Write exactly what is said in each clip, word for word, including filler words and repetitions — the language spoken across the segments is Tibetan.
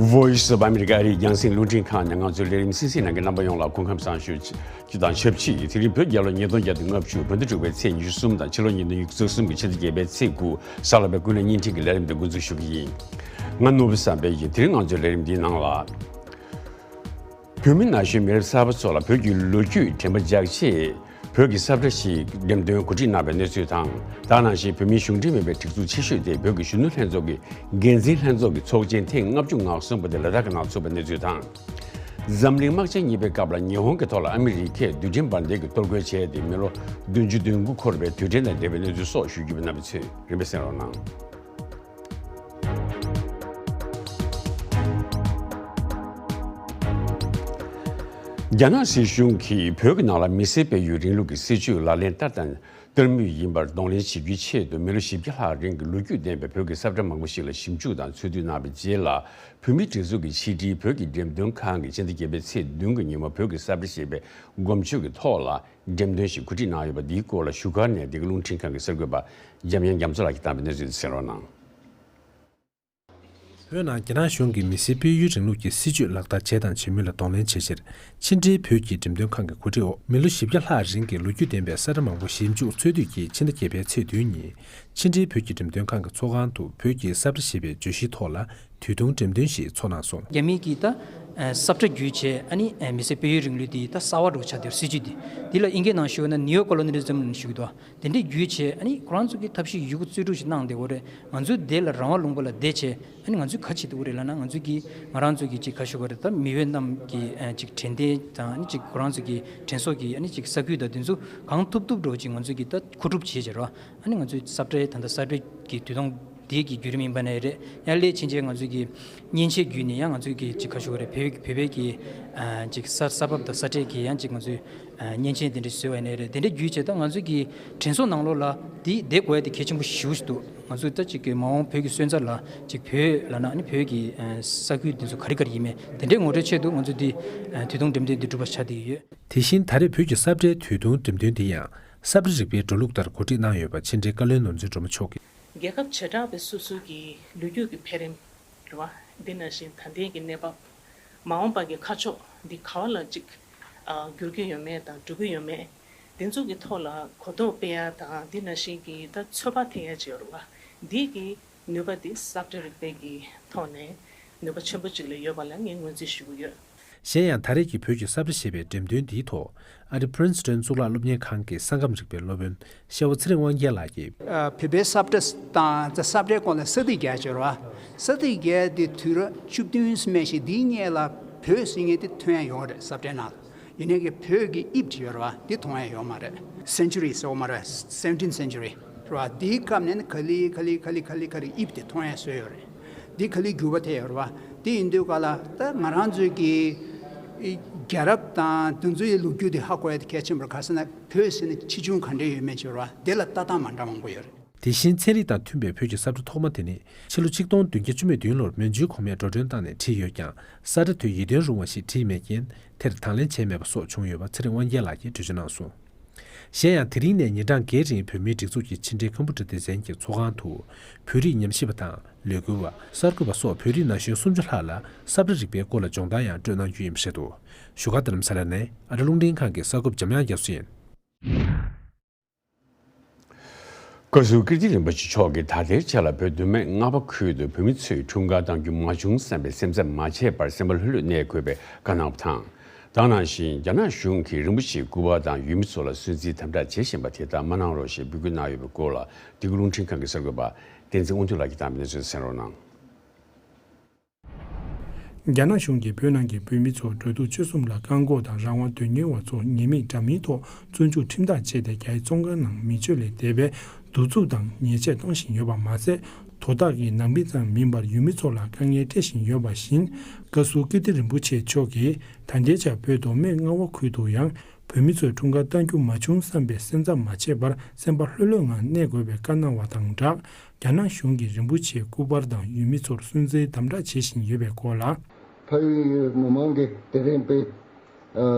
Voice of America ཨ་རིའི་རྒྱང་སྲིང་རླུང་འཕྲིན་ཁང་ནས་ང་ཚོའི་ལས་རིམ་གསན་གཟིགས་གནང་མཁན་རྣམ་པ་ཡོངས་ལ་སྐུ་ཁམས་བཟང་ཞུ་རྒྱུ་དང་ཆབས་ཅིག་དེ་རིང་བོད་རྒྱལ་ལོ་ཉིས་སྟོང་བརྒྱ་དང་ལྔ་བཅུ་བོད་ཟླ་དྲུག་པའི་ཚེས་ཉི་ཤུ་གསུམ་དང་ཕྱི་ལོ་ཉིས་སྟོང་ཉི་ཤུ་རྩ་གསུམ་གྱི་ཕྱི་ཟླ་བརྒྱད་པའི་ཚེས་དགུ་གཟའ་ལྷག་པའི་ཀུན་གླེང་བརྙན་འཕྲིན་གྱི་ལས་རིམ་འདི་འགོ་འཛུགས་ཞུ་གི་ཡིན། ང་ནོར་བུ་བསམ་འཕེལ་ཡིན། དེ་རིང་ང་ཚོའི་ལས་རིམ་འདིའི་ནང་ལ། བོད་མི་ན་གཞོན་མི་རབས་གསར་པ་ཚོ་ལ་བོད་ཀྱི་ལོ་རྒྱུས་དྲན་པ་འཇགས་ཆེད། བོད་ཀྱི་ས་བཀྲ་ཞིག་འགྲེམས་སྟོན་གོ་སྒྲིག་གནང་བའི་གནས་ཚུལ་དང་། ད་ནང་བཞིན་བོད་མིའི་གཞུང་འབྲེལ་མིན་པའི་སྒྲིག་འཛུགས་ཆེ་ཤོས་དེ་བོད་ཀྱི་གཞོན་ནུ་ལྷན་ཚོགས་ཀྱི་འགན་འཛིན་ལྷན་ཚོགས་ཀྱི་ཚོགས་ཆེན་ཐེངས་ལྔ་བཅུ་ང་གསུམ་པ་དེ་ལ་དྭགས་ཀྱི་ནང་ཚུགས་པའི་གནས་ཚུལ་དང་། འཛམ་གླིང་དམག་ཆེན་གཉིས་པའི་སྐབས་ལ་ཉི་ཧོང་གི་ཐོག་ལ་ཨ་མི་རི་ཀས་རྡུལ་ཕྲན་འབར་མདེལ་གྱི་གཏོར་རྒོལ་བྱས་ཏེ་མི་ལོ་བདུན་ཅུ་དོན་དགུ་འཁོར་བའི་དུས་དྲན་དང་འབྲེལ་བའི་གནས་ཚུལ་སོགས་ཞུ་རྒྱུ་ཡིན། རྣམ་པ་ཚོས་རིམ་པས་གསན་རོགས་གནང་། རྒྱ་ནག་སྲིད་གཞུང་གིས་བོད་ཀྱི་ནང་ལ་མི་སེར་སྤེལ་ཡུལ་རིང་ལུགས་ཀྱི་སྲིད་བྱུས་ལག་ལེན་བསྟར་དང་བསྟར་མུས་ཡིན་པར་གདོང་ལེན་བྱེད་རྒྱུའི་ཆེད་དུ་མི་ལོ་བཞི་བརྒྱ་ལྷག་རིང་གི་ལོ་རྒྱུས་ལྡན་པའི་བོད་ཀྱི་ས་བཀྲ་མང་པོ་ཞིག་ལ་ཞིབ་འཇུག་དང་འཚོལ་སྡུད་གནང་བའི་རྗེས་ལ། བོད་མིའི་སྒྲིག་འཛུགས་ཀྱི་ཕྱི་དྲིལ་བོད་ཀྱི་འགྲེམས་སྟོན་ཁང་གིས་ཕྱི་ཟླ་བརྒྱད་པའི་ཚེས་བདུན་གྱི་ཉིན་མོ་བོད་ཀྱི་ས་བཀྲ་ཞེས་པའི་སྒོམ་བརྗོད་ཀྱི་ཐོག་ལ་འགྲེམས་སྟོན་ཞིག་གོ་སྒྲིག་གནང་ཡོད་པ་འདིའི་སྐོར་ལ་བཞུགས་སྒར་ནས་འདི་ག་རླུང་འཕྲིན་ཁང་གི་གསར་འགོད་པ་འཇམ་དབྱངས་རྒྱ་མཚོ་ལགས་ཀྱིས་བཏང་བའི་གནས་ཚུལ་དེ་གསན་རོགས་གནང་། བོད་ནང་རྒྱ་ནག་གཞུང་གིས་མི་སེར་སྤེལ་ཡུལ་རིང་ལུགས་ཀྱི་སྲིད་བྱུས་ལག་བསྟར་བྱས་དང་བྱེད་མུས་ལ་གདོང་ལེན་བྱེད་ཕྱིར། ཕྱི་འབྲེལ་བོད་ཀྱི་འགྲེམས་སྟོན་ཁང་གི་གོ་སྒྲིག་འོག་མི་ལོ་བཞི་བརྒྱ་ལྷག་རིང་གི་ལོ་རྒྱུས་ལྡན་པའི་ས་བཀྲ་མང་པོ་ཞིབ་འཇུག་འཚོལ་སྡུད་ཀྱིས་ཕྱི་ཟླ་བརྒྱད་པའི་ཚེས་བདུན་ཉིན། ཕྱི་འབྲེལ་བོད་ཀྱི་འགྲེམས་སྟོན་ཁང་གི་ཚོགས་ཁང་དུ་བོད་ཀྱི་ས་བཀྲ་ཞེས་པའི་བརྗོད་གཞིའི་ཐོག་ལ་དུས་ཐུང་འགྲེམས་སྟོན་ཞིག་ཚོགས་གནང་སོང་། རྒྱ་མི་གིས་ད་ས་བཀྲ་བརྒྱུད་བྱས་ཨ་ནི་མི་སེར་སྤེལ་ཡུལ་རིང་ལུགས་འདི་ད་གསར་བ་འདྲ་བོ་ཆགས་བསྡད་པའི་སྲིད་བྱུས་འདི། འདི་ལ་ཨིན་སྐད་ནང་ཞུས་ན་Neo Colonialism ཞུ་གི་འདུག་དེ་འདྲའི་བརྒྱུད་བྱས་ཨ་ནི་ཁོ་རང་ཚོ་གིས་ཐབས་ཤེས་ཡོད་རྒུ་རྩལ་སྤྲུགས་ཤིག་གནང་བསྡད་ཡོད་རེད། ང་ཚོའི་སྡེ་ལ་རང་དབང་ལུང་པ་ལ་བསྡད་བྱས་ཨ་ནི་ང་ཚོས་ག་བྱེད་ཐུབ་ཀྱི་རེད་ལབ་ན། ང་ཚོས་ཀྱིས་ང་རང་ཚོ་གིས་ཅིག་ག་ཞུ་དགོས་རེད། ད་མི་བོད་རྣམས་ཀྱི་ཨ་ཅིག་དྲན་རྟེན་དང་ཨ་ནི་ཅིག་ཁོ་རང་ཚོ་གི་དྲན་གསོ་གི་ཨ་ནི་ཅིག་ས་ཁུལ་དང་དེ་ཚོ་གང་ཐུབ་ཐུབ་འདྲ་བོ་ཅིག་ང་ཚོས་ཀྱིས་ད་མཁོ་སྒྲུབ་བྱས་བྱས་རོགས། ཨ་ནི་ང་ཚོའི་ས་བཀྲའི་ད་ལྟ་གསར་སྤེལ་གྱི་དུས་ཐུང་འདི་གི་བརྒྱུད་རིམ་ཡིན་པ་ནས་རེད། ཡང་སླད་ཕྱིན་ཆད་ང་ཚོས་ཀྱིས་མཉེན་ཆས་བརྒྱུད་ནས་ཡང་ང་ཚོས་ཀྱིས་ཅིག་ག་ཞུ་དགོས་རེད། བོད་བོད་པའི་གི་ཨ་ཅིག་ས་ས་བབ་དང་ས་ཁྲལ་གྱི་ཡང་ཅིག་ང་ཚོས་ཨ་མཉེན་ཆས་དེ་འདྲ་བཟོས་པ་ཡིན་ནའི་རེད། དེ་འདྲ་བརྒྱུད་བྱས་ད་ང་ཚོས་ཀྱི་དྲན་གསོ་ནང་ལོགས་ལ་དེ་བསྡད་དགོས་ཡ་དེ་གལ་ཆེན་པོ་ཞེ་པོ་ཞིག་འདུག་ང་ཚོས་ད་ཅིག་གི་མ་འོངས་བོད་ཀྱི་སོན་རྩ་ལ་ཅིག་བོད་ལབ་ན་ཨ་ནི་བོད་ཀྱི་ཨ་ས་ཁུལ་དེ་ཚོ་ག་རེ་ག་རེ་ཡིན་མིན་དེ་འདྲའི་ངོ་སྤྲོད་ཆེད་དུ་ང་ཚོས་འདི་ཨ་དུས་ཐུང་འགྲེམས་སྟོན་འདི་གྲུབ་པ་ཆགས་བསྡད་ཀྱི་ཡོད། དེ་བཞིན་ད་རེས་བོད་ཀྱི་ས་བཀྲའི་དུས་ཐུང་འགྲེམས་སྟོན་འདི་ཡང་ས་བཀྲ་རིག་པའི་འགྲོ་ལུགས་ལྟར་གོ་སྒྲིག་གནང་ཡོད་པ་ཕྱི་དྲིལ་བཀའ་བློན་ནོར་འཛིན་སྒྲོལ་མ་མཆོག་གིས། རྒྱལ་ཁབ་བྱེ་བྲག་པའི་སོ་སོའི་གི་ལོ་རྒྱུས་ཀྱི་འཕེལ་རིམ་རེད་བ། འདི་ནང་བཞིན་ད་ལྟའི་གི་གནས་བབ། མ་འོངས་པ་གི་ཁ་ཕྱོགས་འདི་ག་བ་ལ་ཅིག་ཨ་འགྱུར་གྱི་ཡོད་མེད་དང་འགྲོ་གི་ཡོད་མེད། འདི་ཚོ་གི་ཐོག་ལ་གོ་རྟོགས་སྤེལ་ཡ་དང་འདི་ནང་བཞིན་གྱི་ད་ཚོད་དཔག་ཐེབས་ཡ་ཅིག་ཡོད་རེད་བ། འདི་གི་ནུས་པ་འདི་ས་བཀྲ་རིག་པའི་གི་ཐོག་ནས་ནུས་པ་ཆེན་པོ་ཅིག་ལ་ཡོད་པ་ལ་ངས་ངོས་འཛིན་ཞུ་གི་ཡོད། གཞན་ཡང་ད་རེས་ཀྱི་བོད་ཀྱི་ས་བཀྲ་ཞེས་པའི་འགྲེམས་སྟོན་འདིའི་ཐོག་ཨ་རི་Princeton་གཙུག་ལག་སློབ་གཉེར་ཁང་གི་ས་ཁམས་རིག་པའི་སློབ་དཔོན་ཤེ་བ་ཚེ་རིང་དབང་རྒྱལ་ལགས་ཀྱིས། ཨ་བོད་པའི་ས་བཀྲ་དང་ས་བཀྲའི་སྐོར་ལ་ས་ཐིག་བརྒྱད་ཅིག་ཡོད་རེད་བ། ས་ཐིག་བརྒྱད་དེ་དུས་རབས་བཅུ་བདུན་སྨད་ཞིག་འདིའི་སྔོན་ལ་བོད་ཟེར་མཁན་དེ་ཐོན་ཡ་ཡོད་རེད། ས་བཀྲའི་ནང་ལ། ཡིན་ནའི་གི་བོད་ཀྱི་དབྱིབས་ཅིག་ཡོད་རེད་བ། འདི་མཐོང་ཡ་ཡོད་མ་རེད། Century་ཟེར་བ་མ་རེད། Seventeenth century་རེད་བ། འདིའི་སྐབས་ནས་ནི་ག་ལེ་ག་ལེ་ག་ལེ་ག་ལེ་ག་ལེ་དབྱིབས་དེ་མཐོང་ཡ་བཟོས་ཡོད་རེད། འདི་ག་ལེ་འགྱུར་བ་ཐེབས་ཡོད་རེད་བ། དེ་ཡིན་དུས་ག་ལ་ད་ང་རང་ཚོའི་གི་རྒྱལ་རབས་དང་དེ་ཚོའི་ལོ་རྒྱུས་དེ་ཧ་གོ་ཡ་དེ་གལ་ཆེན་པོ་རེད། ག་ཟེར་ན་བོད་ཟེར་ནས་ཆེ་ཆུང་ག་འདྲ་ཡོད་མེད་ཅིག་ཡོད་རེད་བ། དེ་ལ་ལྟ་སྟངས་མ་འདྲ་མང་པོ་ཡོད་རེད། དེ་བཞིན་ཚན་རིག་དང་མཐུན་པའི་བོད་ཀྱི་ས་བཀྲ་ཐོག་མ་དེ་ནི་ཕྱི་ལོ་ཆིག་སྟོང་བདུན་བརྒྱ་བཅུ་མེད་བདུན་ལོར་མན་ཇུའི་གོང་མས་འགྲོ་གྲོན་བཏང་ནས་བྲིས་ཡོད་ཀྱང་ས་བཀྲ་དེ་ཡིད་རྟོན་རུང་བ་ཞིག་བྲིས་མེད་རྐྱེན་དེར་དང་ལེན་བྱས་མེད་པ་སོགས་བྱུང་ཡོད་པ་ཚེ་རིང་དབང་རྒྱལ་ལགས་ཀྱིས་འགྲེལ་བརྗོད་གནང་སོང་། གཞན་ཡང་དེ་རིང་ནས་ཉིན་གྲངས་བརྒྱད་རིང་བོད་མིའི་སྒྲིག་འཛུགས་ཀྱི་ཕྱི་དྲིལ་ཁམ་བུ་ཊར་སྡེ་ཚན་གྱི་ཚོགས་ཁང་དུ་བོད་རིགས་ཉམས་ཞིབ་པ་དང་ལས་འགུལ་བ་གསར་འགོད་པ་སོགས་བོད་རིགས་ན་གཞོན་སུམ་ཅུ་ལྷག་ལ་ས་བཀྲ་རིག་པའི་སྐོར་ལ་སྦྱོང་བརྡར་ཡང་སྤྲོད་གནང་རྒྱུ་ཡིན་པ་རེད་འདུག་བཞུགས་སྒར་རྡ་རམ་ས་ལ་ནས་ཨ་རི་རླུང་འཕྲིན་ཁང་གི་གསར་འགོད་པ་འཇམ་དབྱངས་རྒྱ་མཚོ་ཡིན། བཀའ་ཟུར་ཀིརྟི་རིན་པོ་ཆེ་མཆོག་གིས་ད་ལྟའི་ཆར་ལ་བོད་མདོ་སྨད་རྔ་བ་ཁུལ་དུ་བོད་མི་ཚོས་འཁྲུངས་སྐར་གཏང་རྒྱུ་མ་བྱུང་བསམ་པའི་སེམས་འཚབ་མ་བྱས་པར་སེམས་པ་ལྷོད་ལྷོད་གནས་དགོས་པའི་བཀའ་གནང་བ་དང་། ད་ག་ནང་བཞིན་རྒྱ་ནག་གཞུང་གིས་རིན་པོ་ཆེའི་སྐུ་པར་དང་ཡུལ་མི་ཚོ་ལ་སུན་གཙེར་དམ་དྲག་བྱེད་བཞིན་པ་དེ་ལྟར་མ་གནང་རོགས་ཞེས་འབོད་སྐུལ་གནང་ཡོད་པའི་སྐོར་ལ་འདི་ག་རླུང་འཕྲིན་ཁང་གི་གསར་འགོད་པ་བསྟན་འཛིན་དབང་འདུས་ལགས་ཀྱིས་བཏང་བའི་གནས་ཚུལ་གསན་རོགས་གནང་། རྒྱ་ནག་གཞུང་གིས་བོད་ནང་གི་བོད་མི་ཚོར་འགྲོ་འདུག་སྤྱོད་གསུམ་ལ་བཀག་འགོག་དང་རང་དབང་འདོད་མཁན་བ་ཚོ་ཉེས་མེད་འདྲ་མིན་ཐོག་བཙོན་འཇུག་ཁྲིམས་ཐག་བཅད་དེ་རྒྱ་ཡི་བཙོན་ཁང་ནང་མི་སྤྱོད་ལས་འདས་པའི་གདུག་རྩུབ་དང་ཉེས་ཆད་གཏོང་བཞིན་ཡོད་པ་མ་ཟད། དོ་བདག་གི་ནང་མི་ཙམ་མིན་པར་ཡུལ་མི་ཚོ་ལ་དཀའ་ངལ་སྤྲད་བཞིན་ཡོད་པ་བཞིན། བཀའ་ཟུར་ཀིརྟི་རིན་པོ་ཆེ་མཆོག་གིས་ད་ལྟའི་ཆར་བོད་མདོ་སྨད་རྔ་བ་ཁུལ་དུ་ཡང་བོད་མི་ཚོས་འཁྲུངས་སྐར་གཏང་རྒྱུ་མ་བྱུང་བསམ་པའི་སེམས་འཚབ་མ་བྱས་པར་སེམས་པ་ལྷོད་ལྷོད་ངང་གནས་དགོས་པའི་བཀའ་གནང་བ་དང་སྦྲགས། རྒྱ་ནག་གཞུང་གིས་རིན་པོ་ཆེའི་སྐུ་པར་དང་ཡུལ་མི་ཚོར་སུན་གཙེར་དམ་དྲག་བྱེད་བཞིན་ཡོད་པའི་སྐོར་ལ། ཕ་ཡུལ་མི་མང་གིས་དེ་རིང་དཔེ་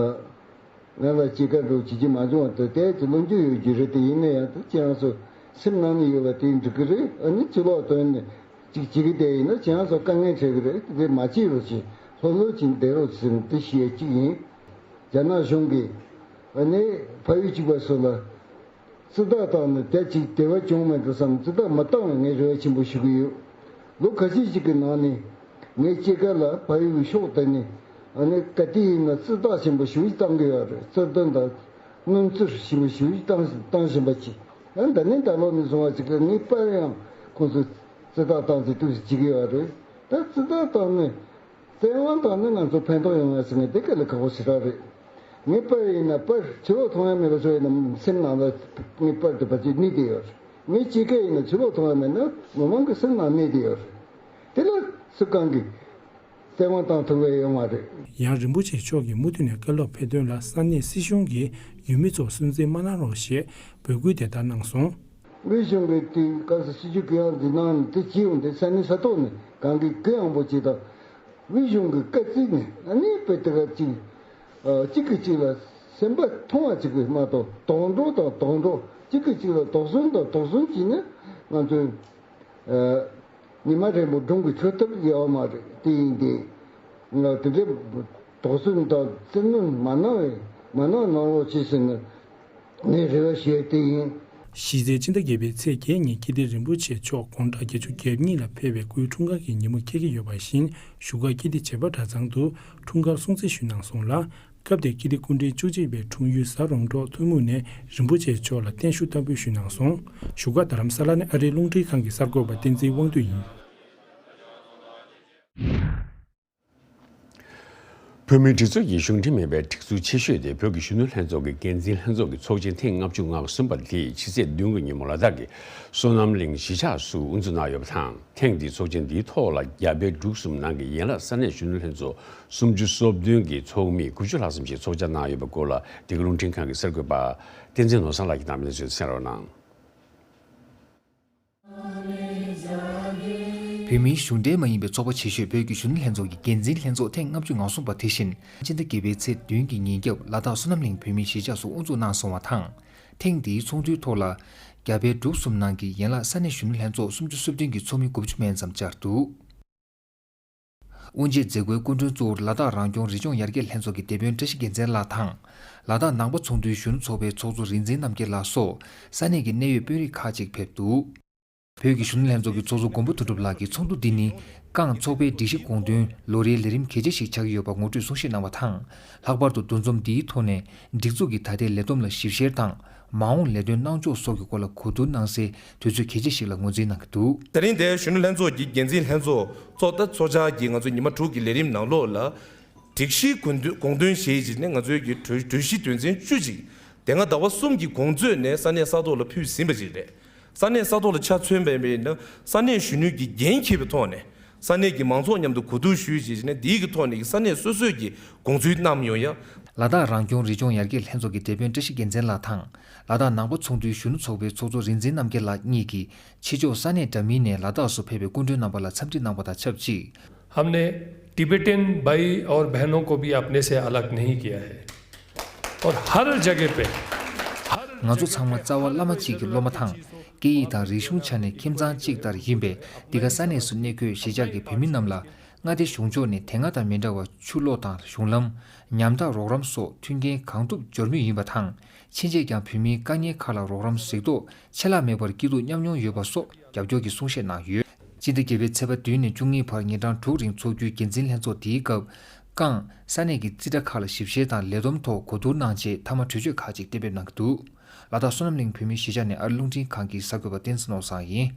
ང་ལ་སྐྱེས་སྐར་འདྲ་བོ་བྱེད་ཀྱི་མ་བྱུང་བ་དེ་དེ་ཚོ་ལོ་རྒྱུས་ཡོད་རྒྱུ་རེད། དེ་ཡིན་ན་ཡང་ད་ཁྱེད་རང་ཚོ་སེམས་ནང་ནས་ཡོད་པ་དེ་འགྲིག་གི་རེད། ཨ་ནི་ཕྱི་ལོགས་ཐོན་ནས་ གཅིག་བྱེད་ཀྱི་བསྡད་ཡིན་ན་ཁྱེད་རང་ཚོ་དཀའ་ངལ་འཕྲད་ཀྱི་རེད། དེ་མ་བྱེད་རོགས་བྱེད། ལྷོད་ལྷོད་ཅིག་བསྡད་རོགས་ཟེར་ནས་དེ་བཤད་གཅིག་ཡིན། རྒྱ་ནག་གཞུང་གིས་ཨ་ནི་ཕ་ཡུལ་གཅིག་པ་ཚོ་ལ་རྩིས་རྟགས་བཏང་ནས་དེ་གཅིག་བདེ་བ་བྱུང་མེད་འགྲོ་བསམ། རྩིས་རྟགས་མ་བཏང་བའི་ངས་རེ་བ་ཆེན་པོ་ཞུ་གི་ཡོད། ལོ་ཁ་ཤས་ཤིག་གི་ནང་ནས་ངས་སྐྱེས་སྐར་ལ་ཕ་ཡུལ་གྱི་ཕྱོགས་དེ་ནས་ཨ་ནི་ག་དུས་ཡིན་ན་རྩིས་རྟགས་ཆེན་པོ་ཞེ་པོ་ཅིག་བཏང་གི་ཡོད་རེད། རྩིས་རྟགས་དང་སྣུམ་རྩིས་ཞེ་པོ་ཞེ་པོ་ཅིག་བཏང་བཏང་བཞིན་པ་ཅིག་ཨ་ནི་ད་ནི་ད་ལོ་ནས་བཟུང་བ་ཅིག་ལ་ངས་པར་ཡང་ཁོང་ཚོས་རྩིས་རྟགས་བཏང་ཚེ་ཏོག་ཙམ་བྱེད་ཀྱི་ཡོད་རེད། ད་རྩིས་རྟགས་བཏང་ནས་བཙན་དབང་བཏང་ནས་ང་ཚོ་ཕན་ཐོགས་ཡོང་ཡ་ཟེར་ནས་དེ་ག་ལ་ཁག་པོ་ཞེ་དྲག་རེད། ངས་པར་ཡིན་ན་པར་ཕྱི་ལོགས་མཐོང་ཡ་མེད་པ་བཟོ་ཡིན་ན་སེམས་ནང་ལ་ངས་པར་དེ་ཕལ་ཆེར་གནས་བསྡད་ཡོད་རེད། ངས་སྐྱེས་སྐར་ཡིན་ན་ཕྱི་ལོགས་མཐོང་ཡ་མེད་ན་མི་མང་གི་སེམས་ནང་གནས་བསྡད་ཡོད་རེད། དེ་ལ་སུ་གང་གིས་བཙན་དབང་བཏང་ཐུབ་ཡ་ཡོད་མ་རེད། ཡང་རིན་པོ་ཆེ་མཆོག་གིས་མུ་མཐུད་ནས་བཀའ་སློབ་ཕེབས་དོན་ལ་ས་གནས་སྲིད་གཞུང་གིས་ཡུལ་མི་ཚོར་སུན་གཙེར་མ་གནང་རོགས་ཞེས་འབོད་སྐུལ་དེ་ལྟར་གནང་སོང་། དབུས་གཞུང་གིས་དུས་སྐབས་སུ་སྲིད་ཇུས་གུ་ཡངས་འཛིན་གནང་ནས་དེ་བྱས་ཡོང་དུས་ས་གནས་ས་ཐོག་ནས་གང་གི་གུ་ཡངས་པོ་ཅིག་དང་། དབུས་གཞུང་གི་བཀའ་བརྩིས་ནས་ཨ་ནི་དཔེ་དེ་ག་ཅིག་ཨ་གཅིག་གིས་གཅིག་ལ་སེམས་པ་མཐོང་བ་ཅིག་གིས་མ་གཏོགས་དོགས་འདྲོག་དང་དོགས་འདྲོག་གཅིག་གིས་གཅིག་ལ་དོགས་ཟོན་དང་དོགས་ཟོན་བྱས་ནས་ང་ཚོས་ཨ་ཉི་མ་རིང་པོ་སྒྲུང་གི་འཁྱོལ་ཐབས་ཡོད་མ་རེད། དེ་ཡིན་ཏེ་ང་དེ་འདྲའི་དོགས་ཟོན་དང་བཙན་གནོན་མ་གནང་བའི་མ་གནང་གནང་རོགས་བྱེད་ཟེར་ནས། ངས་རེ་བ་ཞུ་ཡ་དེ་ཡིན། གཞི་རྩའི་སྤྱི་ཟླ་བརྒྱད་པའི་ཚེས་བརྒྱད་ཉིན་ཀིརྟི་རིན་པོ་ཆེ་མཆོག་དགུང་གྲངས་བརྒྱད་ཅུ་གྱ་གཉིས་ལ་ཕེབས་པའི་སྐུའི་འཁྲུངས་སྐར་གྱི་ཉིན་མོ་འཁེལ་གྱི་ཡོད་པ་བཞིན་བཞུགས་སྒར་ཀིརྟི་བྱེས་པ་གྲྭ་ཚང་དུ་འཁྲུངས་སྐར་སྲུང་བརྩི་ཞུས་གནང་སོང་ལ། སྐབས་དེར་ཀིརྟི་སྐུ་ཕྲེང་བཅུ་གཅིག་པའི་འཁྲུངས་ཡུལ་གཟའ་རོང་འབྲོག་ཐོན་མུས་ནས་རིན་པོ་ཆེ་མཆོག་ལ་བརྟན་བཞུགས་བསྟར་འབུལ་ཞུས་གནང་སོང་། བཞུགས་སྒར་རྡ་རམ་ས་ལ་ནས་ཨ་རིའི་རླུང་འཕྲིན་ཁང་གི་གསར་འགོད་པ་བསྟན་འཛིན་དབང་འདུས་ཡིན། བོད་མིའི་སྒྲིག་འཛུགས་ཀྱི་གཞུང་འབྲེལ་མིན་པའི་སྒྲིག་འཛུགས་ཆེ་ཤོས་དེ་བོད་ཀྱི་གཞོན་ནུ་ལྷན་ཚོགས་ཀྱི་འགན་འཛིན་ལྷན་ཚོགས་ཀྱི་ཚོགས་ཆེན་ཐེངས་ལྔ་བཅུ་ང་གསུམ་པ་དེ་ཕྱི་ཚེས་བདུན་གྱི་ཉིན་མོ་ལ་དྭགས་ཀྱི་བསོད་ནམས་གླིང་གཞིས་ཆགས་སུ་དབུ་འཛུགས་གནང་ཡོད་པ་དང་། ཐེངས་འདིའི་ཚོགས་ཆེན་འདིའི་ཐོག་ལ་རྒྱ་བལ་འབྲུག་གསུམ་ནང་གི་ཡན་ལག་ས་གནས་གཞོན་ནུ་ལྷན་ཚོགས་སུམ་ཅུ་སོ་བདུན་གྱི་ཚོགས་མི་དགུ་བཅུ་ལྷག་ཙམ་ཞིག་ཚོགས་བཅར་གནང་ཡོད་པའི་སྐོར་ལ་འདི་ག་རླུང་འཕྲིན་ཁང་གི་གསར་འགོད་པ་བསྟན་འཛིན་ནོར་བཟང་ལགས་ཀྱིས་བཏང་བའི་གནས་ཚུལ་གསན་རོགས་གནང་། བོད་མིའི་གཞུང་འབྲེལ་མ་ཡིན་པའི་ཚོགས་པ་ཆེ་ཤོས་བོད་ཀྱི་གཞོན་ནུ་ལྷན་ཚོགས་ཀྱི་འགན་འཛིན་ལྷན་ཚོགས་ཐེངས་ལྔ་བཅུ་ང་གསུམ་པ་དེ་བཞིན་སྤྱི་ཟླ་བརྒྱད་པའི་ཚེས་བདུན་གྱི་ཉིན་རྒྱབ་ལ་དྭགས་བསོད་ནམས་གླིང་བོད་མིའི་གཞིས་ཆགས་སུ་དབུ་འཛུགས་གནང་སོང་བ་དང་། ཐེངས་འདིའི་ཚོགས་འདུའི་ཐོག་ལ་རྒྱ་བལ་འབྲུག་གསུམ་ནང་གི་ཡན་ལག་ས་གནས་གཞོན་ནུ་ལྷན་ཚོགས་སུམ་ཅུ་སོ་བདུན་གྱི་ཚོགས་མི་དགུ་བཅུ་མན་ཙམ་བཅར་འདུག། དབུ་འབྱེད་མཛད་སྒོའི་སྐུ་མགྲོན་གཙོ་བོར་ལ་དྭགས་རང་སྐྱོང་རི་ལྗོངས་ཡར་རྒྱས་ལྷན་ཚོགས་ཀྱི་སྡེ་དཔོན་བཀྲ་ཤིས་རྒྱལ་མཚན་ལགས་དང་། ལ་དྭགས་ནང་པ་ཚོགས་འདུའི་གཞོན་ནུ་ཚོགས་པའི་ཚོགས་གཙོ་རིག་འཛིན་རྣམ་རྒྱལ་ལགས་སོགས་ས་གནས་ཀྱི་གནད་ཡོད་དཔོན་རིགས་ཁག་ཅིག་ཕེབས་འདུག། བོད་ཀྱི་གཞོན་ནུ་ལྷན་ཚོགས་ཀྱི་ཚོགས་གཙོ་མགོན་པོ་དོན་གྲུབ་ལགས་ཀྱིས་ཚོགས་འདུ་འདི་ནི་ཀང་ཚོགས་པའི་སྒྲིག་གཞི་དགོངས་དོན་ལོ་རེའི་ལས་རིམ་གལ་ཆེ་ཞིག་ཆགས་ཀྱི་ཡོད་པ་ངོ་སྤྲོད་གསུང་བཤད་གནང་བ་དང་། ལྷག་པར་དུ་འདུ་འཛོམས་འདིའི་ཐོག་ནས་སྒྲིག་འཛུགས་ཀྱི་ད་ལྟའི་ལས་བསྡོམས་ལ་ཞིབ་བཤེར་དང་། མ་འོངས་ལས་དོན་གནང་ཕྱོགས་སོགས་ཀྱི་སྐོར་ལ་གོ་བསྡུར་གནང་སའི་དུས་ཚོད་གལ་ཆེ་ཞིག་ལ་ངོས་འཛིན་གནང་གི་འདུག། དེ་རིང་འདིར་གཞོན་ནུ་ལྷན་ཚོགས་ཀྱི་འགན་འཛིན་ལྷན་ཚོགས་ཚོགས་ད་ཚོགས་བཅར་གྱི་ང་ཚོ་ཉི་མ་དྲུག་གི་ལས་རིམ་ནང་ལོགས་ལ། སྒྲིག་གཞིའི་དགོངས་དོན་དགོངས་དོན་ཞེས་བྱས་ནས་ང་ཚོའི་གི་གྲོས་གྲོས་གཞི་དོན་ཚན་བཅུ་གཅིག། དེ་སྔ་ཟླ་བ་གསུམ་གྱི་གོང་ཚོད་ནས་ས་གནས་ས་ཐོག་ལ་ཕུལ་ཟིན་པ་ཞིག་རེད། ས་གནས་ས་ཐོག་ལ་ཆ་མཚོན་པ་ཡིན་ན་ས་གནས་གཞོན་ནུའི་གི་འགན་འཁྱེར་བའི་ཐོག་ནས་ས་གནས་ཀྱི་མང་ཚོགས་མཉམ་དུ་གོ་བསྡུར་ཞུས་བྱས་ནས་དེའི་གི་ཐོག་ནས་ས་གནས་སོ་སོའི་གི་དགོངས་ཚུལ་བསྣམས་ཡོང་ཡ། ལ་དྭགས་རང་སྐྱོང་རི་ལྗོངས་ཡར་རྒྱས་ལྷན་ཚོགས་ཀྱི་སྡེ་དཔོན་བཀྲ་ཤིས་རྒྱལ་མཚན་ལགས་དང་། ལ་དྭགས་ནང་པ་ཚོགས་འདུའི་གཞོན་ནུ་ཚོགས་པའི་ཚོགས་གཙོ་རིག་འཛིན་རྣམ་རྒྱལ་ལགས་གཉིས་ཀྱིས་ཕྱི་ཕྱོགས་ས་གནས་འདྲ་མིན་ནས་ལ་དྭགས་སུ་ཕེབས་པའི་སྐུ་མགྲོན་རྣམ་པ་ལ་འཚམས་འདྲི་གནང་བ་དང་ཆབས་ཅིག། हमने टिबेटन भाई और बहनों को भी अपने से अलग नहीं किया है। और हर जगह पे, हर ང་ཚོ་ཚང་མ་རྩ་བ་བླ་མ་གཅིག་གི་སློབ་མ་དང་། སྐད་ཡིག་དང་རིག་གཞུང་ཆ་ནས་ཁྱིམ་ཚང་གཅིག་ལྟར་ཡིན་པས། འདི་ག་ས་གནས་སུ་གནས་འཁོད་གཞིས་ཆགས་ཀྱི་བོད་མི་རྣམས་ལ་མངའ་སྡེ་གཞུང་ཕྱོགས་ནས་དེ་སྔ་དང་མི་འདྲ་བར་ཆུ་གློག་དང་གཞུང་ལམ། ཉམ་ཐག་རོགས་རམ་སོགས་མཐུན་རྐྱེན་གང་ཐུབ་འབྱོར་མུས་ཡིན་པ་དང་། ཕྱིན་ཆད་ཀྱང་བོད་མིའི་དཀའ་ངལ་ཁག་ལ་རོགས་རམ་གཟིགས་རྟོག་ཆད་ལྷག་མེད་པར་སྐྱིད་སྡུག་མཉམ་མྱོང་ཡོད་པ་སོགས་རྒྱབ་སྐྱོར་གྱི་གསུང་བཤད་གནང་ཡོད། སྤྱི་ཟླ་བརྒྱད་པའི་ཚེས་པ་བདུན་ནས་བཅུ་གཉིས་བར་ཉིན་གྲངས་དྲུག་རིང་འཚོགས་རྒྱུའི་འགན་འཛིན་ལྷན་ཚོགས་འདིའི་སྐབས། ཀང་ས་གནས་ཀྱི་རྩིས་ཁྲ་ཁག་ལ་ཞིབ་བཤེར་དང་ལས་བསྡོམས་ཐོག་གོ་བསྡུར་གནང་རྗེས་མཐའ་མ་གྲོས་ཆོད་ཁག་ཅིག་གཏན་འབེབས་གནང་གི་འདུག། ལ་དྭགས་བསོད་ནམས་གླིང་བོད་མིའི་གཞིས་ཆགས་ནས་ཨ་རི་རླུང་འཕྲིན་ཁང་གི་གསར་འགོད་པ་བསྟན་འཛིན་ནོར་བཟང་ཡིན།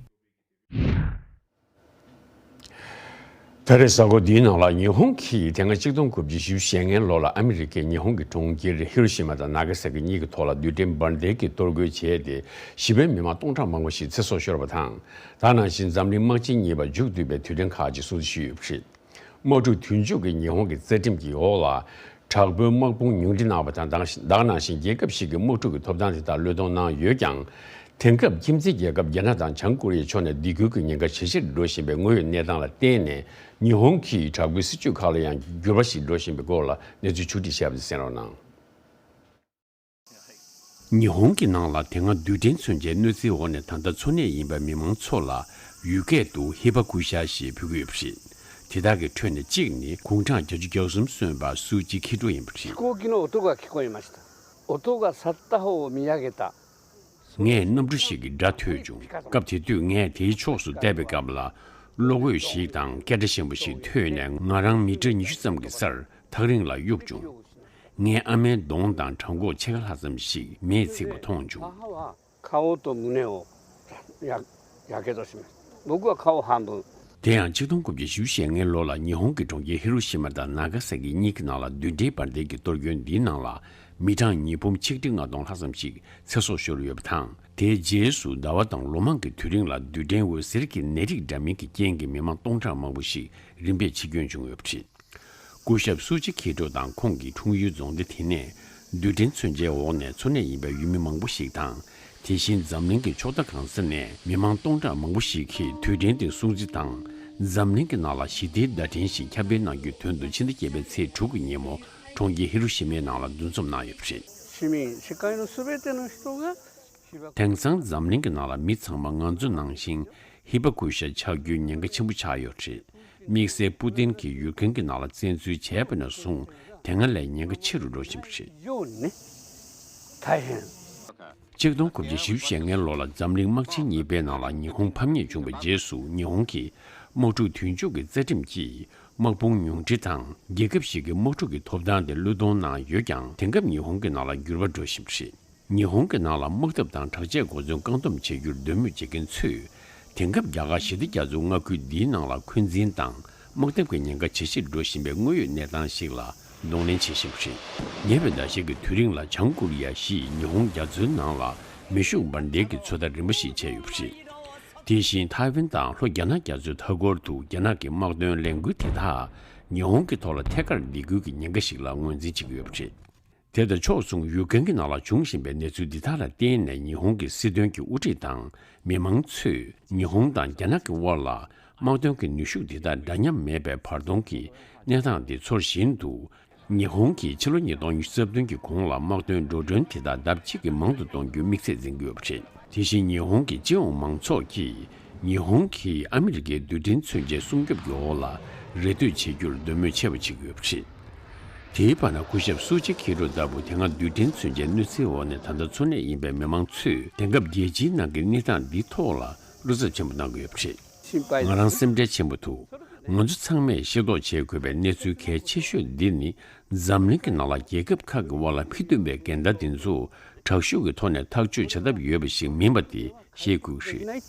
ད་རེས་གཟའ་འཁོར་འདིའི་ནང་ལ་ཉི་ཧོང་གིས་དེ་སྔ་གཅིག་སྟོང་དགུ་བརྒྱ་བཞི་བཅུ་ཞེ་ལྔའི་ལོ་ལ་ཨ་མི་རི་ཀས་ཉི་ཧོང་གི་གྲོང་ཁྱེར་ཧི་རོ་ཤི་མ་དང་ན་ག་ས་ཀི་གཉིས་ཀྱི་ཐོག་ལ་རྡུལ་ཕྲན་འབར་མདེལ་གྱིས་གཏོར་རྒོལ་བྱས་ཏེ་ཞི་བའི་མི་མང་སྟོང་ཕྲག་མང་པོ་ཞིག་ཚེ་སྲོག་ཤོར་བ་དང་། ད་ག་ནང་བཞིན་འཛམ་གླིང་དམག་ཆེན་གཉིས་པ་མཇུག་བསྡུས་པའི་དུས་དྲན་ཁག་ཅིག་སྲུང་བརྩི་ཞུས་ཡོད་པ་རེད། དམག་འཁྲུག་དུས་མཇུག་གི་ཉི་ཧོང་གི་རྩ་ཁྲིམས་ཀྱི་འོག་ལ། དྲག་པོའི་དམག་དཔུང་ཉུང་འཕྲི་གནང་བ་དང་། ད་ག་ནང་བཞིན་རྒྱལ་ཁབ་ཞིག་གི་དམག་འཁྲུག་གི་ཐོབ་ཐང་དེ་དག་བློས་གཏོང་གནང་ཡོད་ཀྱང་། དེང་སྐབས་ཁྱིམ་མཚེས་རྒྱལ་ཁབ་རྒྱ་ནག་དང་བྱང་ཀོ་རི་ཡའི་ཕྱོགས་ནས་སྡིགས་སྐུལ་གྱི་ཉེན་ཁ་ཇེ་ཆེར་འགྲོ་བཞིན་པའི་དངོས་ཡོད་གནས་སྟངས་ལ་བརྟེན་ནས། ཉི་ཧོང་གིས་དྲག་པོའི་སྲིད་ཇུས་ཁག་ལ་ཡང་འགྱུར་བ་ཞིག་འགྲོ་བཞིན་པའི་སྐོར་ལ་གནས་ཚུལ་ཕྱོགས་བསྒྲིགས་བྱས་པ་དེ་གསན་རོགས་གནང་། ཉི་ཧོང་གི་ནང་ལ་དེ་སྔ་རྡུལ་ཕྲན་མཚོན་ཆའི་གནོད་འཚེའི་འོག་ནས་ད་ལྟ་འཚོ་གནས་ཡིན་པའི་མི་མང་ཚོ་ལ་ ཡུལ་སྐད་དུ་ཧི་པ་ཀུ་ཤ་ཞེས་འབོད་ཀྱི་ཡོད་པ་རེད། དེ་དག་གི་ཁྲོད་ནས་གཅིག་ནི་དགུང་གྲངས་བརྒྱད་ཅུ་གྱ་གསུམ་སོན་པ་སུའུ་ཅི་ཁི་ཀྲོ་ཡིན་པ་རེད། 飛行機の音が聞こえました。音が去った方を見上げた。 ངས་གནམ་གྲུ་ཞིག་གི་སྒྲ་ཐོས་བྱུང་། སྐབས་དེ་དུས་ངས་དེའི་ཕྱོགས་སུ་བལྟས་པའི་སྐབས་ལ། གློག་འོད་ཞིག་དང་སྐད་སྒྲ་ཆེན་པོ་ཞིག་ཐོས་ནས་ང་རང་མི་ཊར་ཉི་ཤུ་ཙམ་གྱི་སར་ཐག་རིང་ལ་གཡུགས་བྱུང་། ངས་ཨ་མའི་གདོང་དང་བྲང་ཁོག་ཕྱེད་ཀ་ལྷག་ཙམ་ཞིག་མེས་ཚིག་པ་མཐོང་བྱུང་། 母は 顔と胸をややけどしました。僕は顔半分。 དེ་ཡང་ཆིག་སྟོང་དགུ་བརྒྱ་བཞི་བཅུ་ཞེ་ལྔའི་ལོ་ལ་ཉི་ཧོང་གི་གྲོང་ཁྱེར་ཧི་རོ་ཤི་མ་དང་ན་ག་ས་ཀི་གཉིས་ཀྱི་ནང་ལ་རྡུལ་ཕྲན་འབར་མདེལ་གྱི་གཏོར་སྐྱོན་འདིའི་ནང་ལ་མི་གྲངས་ཉིས་འབུམ་ཆིག་ཁྲི་ལྔ་སྟོང་ལྷག་ཙམ་ཞིག་ཚེ་སྲོག་ཤོར་ཡོད་པ་དང་། དེའི་རྗེས་སུ་ཟླ་བ་དང་ལོ་མང་གི་དུས་རིང་ལ་རྡུལ་ཕྲན་འོད་ཟེར་གྱི་ནད་རིགས་འདྲ་མིན་གྱི་རྐྱེན་གྱིས་མི་མང་སྟོང་ཕྲག་མང་པོ་ཞིག་རིམ་པས་འཆི་སྐྱོན་བྱུང་ཡོད་པ་རེད། སྐུ་ཞབས་སུ་ཅི་ཁི་ཀྲོ་དང་ཁོང་གི་འཁྲུངས་ཡུལ་རྫོང་སྡེ་དེ་ནས་རྡུལ་ཕྲན་མཚོན་ཆའི་འོག་ནས་འཚོ་གནས་ཡིན་པའི་ཡུལ་མི་མང་པོ་ཞིག་དང་། དེ་བཞིན་འཛམ་གླིང་གི་ཕྱོགས་མཐའ་གང་ས་ནས་མི་མང་སྟོང་ཕྲག་མང་པོ་ཞིག་གིས་དུས་དྲན་དེ་སྲུང་བརྩི་དང་། འཛམ་གླིང་གི་ནང་ལ་ཞི་བདེའི་བརྡ་འཕྲིན་ཞིག་ཁྱབ་སྤེལ་གནང་རྒྱུའི་དོན་དུ་ཕྱི་ཟླ་བརྒྱད་པའི་ཚེས་དྲུག་གི་ཉིན་མོ་གྲོང་ཁྱེར་ཧི་རོ་ཤི་མའི་ནང་ལ་འདུ་འཛོམས་གནང་ཡོད་པ་རེད། 市民、世界のすべての人が被爆 དེང་སང་འཛམ་གླིང་གི་ནང་ལ་མི་ཚང་མ་ང་ཚོ་ནང་བཞིན་ཧི་པ་ཀུ་ཤ་ཆགས་རྒྱུའི་ཉེན་ཁ་ཆེན་པོ་ཆགས་ཡོད་རེད། དམིགས་བསལ་པུ་ཏིན་གྱིས་ཡུཀ་རེན་གྱི་ནང་ལ་བཙན་འཛུལ་བྱས་པ་ནས་བཟུང་དེ་སྔ་ལས་ཉེན་ཁ་ཆེ་རུ་འགྲོ་བཞིན་པ་རེད། 以上にね、大変 ཆིག་སྟོང་དགུ་བརྒྱ་བཞི་བཅུ་ཞེ་ལྔའི་ལོ་ལ་འཛམ་གླིང་དམག་ཆེན་གཉིས་པའི་ནང་ལ་ཉི་ཧོང་ཕམ་ཉེས་བྱུང་བའི་རྗེས་སུ་ཉི་ཧོང་གི་དམག་འཁྲུག་དུས་མཇུག་གི་རྩ་ཁྲིམས་ཀྱིས་དམག་དཔུང་ཉུང་འཕྲི་དང་རྒྱལ་ཁབ་ཞིག་གི་དམག་འཁྲུག་གི་ཐོབ་ཐང་དེ་བློས་གཏོང་གནང་ཡོད་ཀྱང་དེང་སྐབས་ཉི་ཧོང་གི་ནང་ལ་འགྱུར་བ་འགྲོ་བཞིན་པ་རེད། ཉི་ཧོང་གི་ནང་ལ་དམག་འཐབ་དང་དྲག་ཆས་གོ་མཚོན་བཀག་སྡོམ་བྱེད་རྒྱུར་འདོད་མོས་བྱེད་མཁན་ཚོས། དེང་སྐབས་རྒྱ་གར་ཞི་བདེ་རྒྱ་མཚོའི་མངའ་ཁུལ་འདིའི་ནང་ལ་འཁོན་འཛིན་དང་དམག་འཐབ་ཀྱི་ཉེན་ཁ་ཇེ་ཆེར་འགྲོ་བཞིན་པའི་དངོས་ཡོད་གནས་སྟངས་ཤིག་ལ་གདོང་ལེན་བྱེད་བཞིན་པ་རེད། ཉེ་བའི་ཟླ་ཤས་ཀྱི་དུས་རིང་ལ་བྱང་ཀོ་རི་ཡ་ཞེས་ཉི་ཧོང་རྒྱ་མཚོའི་ནང་ལ་མེ་ཤུགས་འབར་མདེལ་གྱི་ཚོད་ལྟ་རིམ་པ་ཞིག་བྱས་ཡོད་པ་རེད། དེ་བཞིན་ཐའེ་ཝན་དང་ལྷོ་རྒྱ་ནག་རྒྱ་མཚོའི་མཐའ་འཁོར་དུ་རྒྱ་ནག་གི་དམག་དོན་ལས་འགུལ་དེ་དག་ཉི་ཧོང་གི་ཐོག་ལ་ཐད་ཀར་སྡིགས་སྐུལ་གྱི་ཉེན་ཁ་ཞིག་ལ་ངོས་འཛིན་བྱེད་ཀྱི་ཡོད་པ་རེད། དེ་དང་ཕྱོགས་མཚུངས་ཡུཀ་རེན་གྱི་ནང་ལ་འབྱུང་བཞིན་པའི་གནས་ཚུལ་འདི་དག་ལ་བརྟེན་ནས་ཉི་ཧོང་གི་སྲིད་དོན་གྱི་དབུ་ཁྲིད་དང་མི་མང་ཚོས་ཉི་ཧོང་དང་རྒྱ་ནག་གི་དབར་ལ་དམག་དོན་གྱི་ནུས་ཤུགས་འདི་དག་འདྲ་མཉམ་མེད་པའི་བར་སྟོང་གི་གནས་སྟངས་འདི་ཚོར་བཞིན་དུ། ཉི་ཧོང་གིས་ཕྱི་ལོ་ཉིས་སྟོང་ཉི་ཤུ་རྩ་བདུན་གྱི་གོང་ལ་དམག་དོན་འགྲོ་གྲོན་དེ་དག་ལྡབ་གཅིག་གིས་མང་དུ་གཏོང་རྒྱུའི་དམིགས་ཚད་འཛིན་གྱི་ཡོད་པ་རེད། དེ་བཞིན་ཉི་ཧོང་གི་སྤྱི་ཡོངས་མང་ཚོགས་ཀྱིས་ཉི་ཧོང་གིས་ཨ་མི་རི་ཀའི་རྡུལ་ཕྲན་མཚོན་ཆའི་སྲུང་སྐྱོབ་ཀྱི་འོག་ལ་རེ་ལྟོས་བྱེད་རྒྱུར་འདོད་མོས་ཆེ་བ་བྱེད་ཀྱི་ཡོད་པ་རེད། དེའི་བར་ན་སྐུ་ཞབས་སུ་ཅི་ཁི་རོ་ལྟ་བུ་དེ་སྔ་རྡུལ་ཕྲན་མཚོན་ཆའི་གནོད་འཚེའི་འོག་ནས་ད་ལྟ་འཚོ་གནས་ཡིན་པའི་མི་མང་ཚོས་དེང་སྐབས་རྒྱལ་སྤྱིའི་ནང་གི་གནས་སྟངས་འདིའི་ཐོག་ལ་བློ་འཚབ་ཆེན་པོ་གནང་གི་ཡོད་པ་རེད། ང་རང་སེམས་ཁྲལ་ཆེན་པོ་འདུག་ང་ཚོ་ཚང་མས་ཤེས་རྟོགས་བྱེད་དགོས་པའི་གནས་ཚུལ་གལ་ཆེ་ཤོས་འདི་ནི་འཛམ་གླིང་གི་ནང་ལ་རྒྱལ་ཁབ་ཁག་གི་དབར་ལ་མི་མཐུན་པའི་འགལ་ཟླ་འདི་ཚོ་དྲག་ཤུགས་ཀྱི་ཐོག་ནས་ཐག་གཅོད་བྱ་ཐབས་ཡོད་པ་ཞིག་མིན་པ་དེ་ཤེས་དགོས་ཀྱི་རེད།